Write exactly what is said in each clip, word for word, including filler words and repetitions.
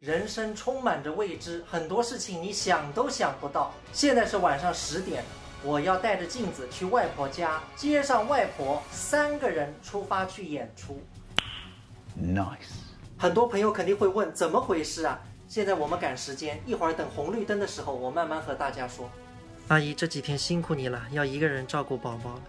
人生充满着未知，很多事情你想都想不到。现在是晚上十点，我要带着镜子去外婆家，接上外婆，三个人出发去演出。 Nice。很多朋友肯定会问，怎么回事啊？现在我们赶时间，一会儿等红绿灯的时候，我慢慢和大家说。阿姨，这几天辛苦你了，要一个人照顾宝宝了。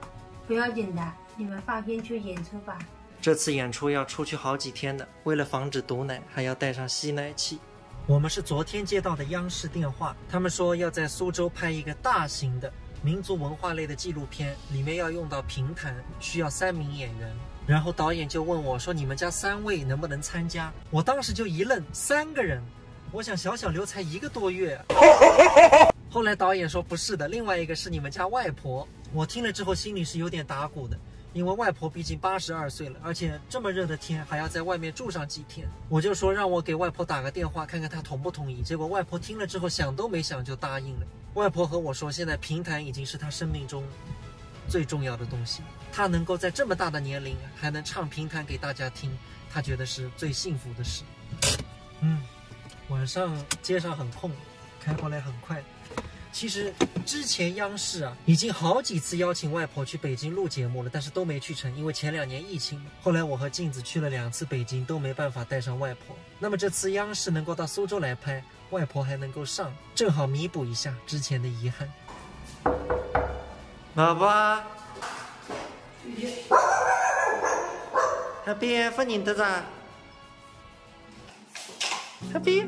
不要紧的，你们放心去演出吧。这次演出要出去好几天的，为了防止毒奶，还要带上吸奶器。我们是昨天接到的央视电话，他们说要在苏州拍一个大型的民族文化类的纪录片，里面要用到评弹，需要三名演员。然后导演就问我说：“你们家三位能不能参加？”我当时就一愣，三个人，我想小小刘才一个多月。后来导演说不是的，另外一个是你们家外婆。我听了之后心里是有点打鼓的，因为外婆毕竟八十二岁了，而且这么热的天还要在外面住上几天。我就说让我给外婆打个电话，看看她同不同意。结果外婆听了之后想都没想就答应了。外婆和我说，现在评弹已经是她生命中最重要的东西，她能够在这么大的年龄还能唱评弹给大家听，她觉得是最幸福的事。嗯，晚上街上很空，开过来很快。其实之前央视啊，已经好几次邀请外婆去北京录节目了，但是都没去成，因为前两年疫情嘛。后来我和镜子去了两次北京，都没办法带上外婆。那么这次央视能够到苏州来拍，外婆还能够上，正好弥补一下之前的遗憾。外婆，那边不认得哉。 Happy，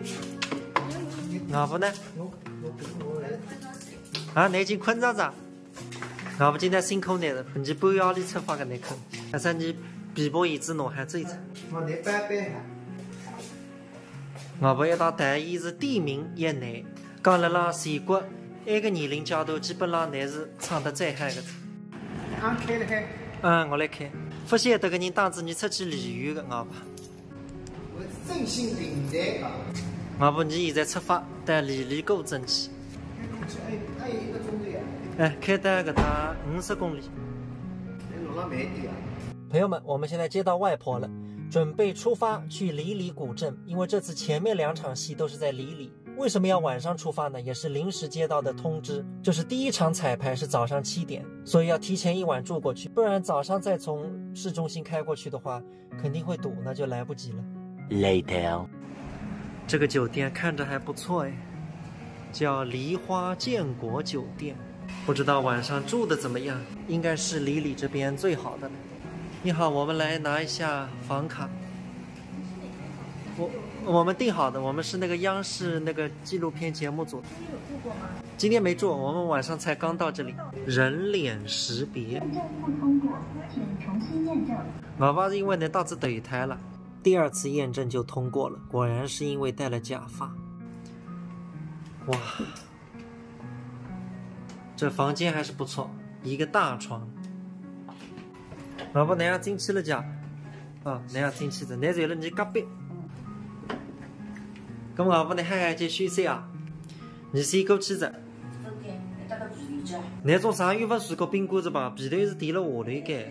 外婆呢？啊，侬已经困着哉。外婆今朝辛苦侬了，侬半夜里出发个侬困，但是侬皮包椅子侬还坐着。我来拜拜。外婆一道台，伊是第一名一男，讲了啦，全国埃个年龄阶段，基本上侬是唱得最嗨个。俺开了开。嗯，我来开。勿晓得搿人当仔侬出去旅游个，外婆。 我真心领队啊。外婆，侬现在出发，到丽丽古镇去。还有还有一个钟头呀。哎，开到搿搭五十公里。哎，侬拉慢点啊。朋友们，我们现在接到外婆了，准备出发去丽丽古镇，因为这次前面两场戏都是在丽丽。为什么要晚上出发呢？也是临时接到的通知，就是第一场彩排是早上七点，所以要提前一晚住过去，不然早上再从市中心开过去的话， 肯定会堵，那就来不及了。Later，这个酒店看着还不错哎，叫梨花建国酒店，不知道晚上住的怎么样，应该是丽丽这边最好的了。你好，我们来拿一下房卡。我我们订好的，我们是那个央视那个纪录片节目组。今天没住，我们晚上才刚到这里。人脸识别。认证不通过，请重新验证。外婆是因为侬戴仔头套了，第二次验证就通过了，果然是因为戴了假发。哇，这房间还是不错，一个大床。外婆，侬要进去了家？啊，侬要进去的，侬就辣侬隔壁。搿么外婆，侬还还去休息啊？侬先过去着。侬从上月份住过宾馆是吧？被头是垫了下头个。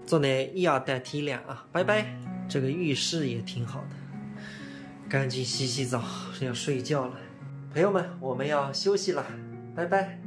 祝侬一夜到天亮啊，拜拜。这个浴室也挺好的，赶紧洗洗澡，要睡觉了。朋友们，我们要休息了，拜拜。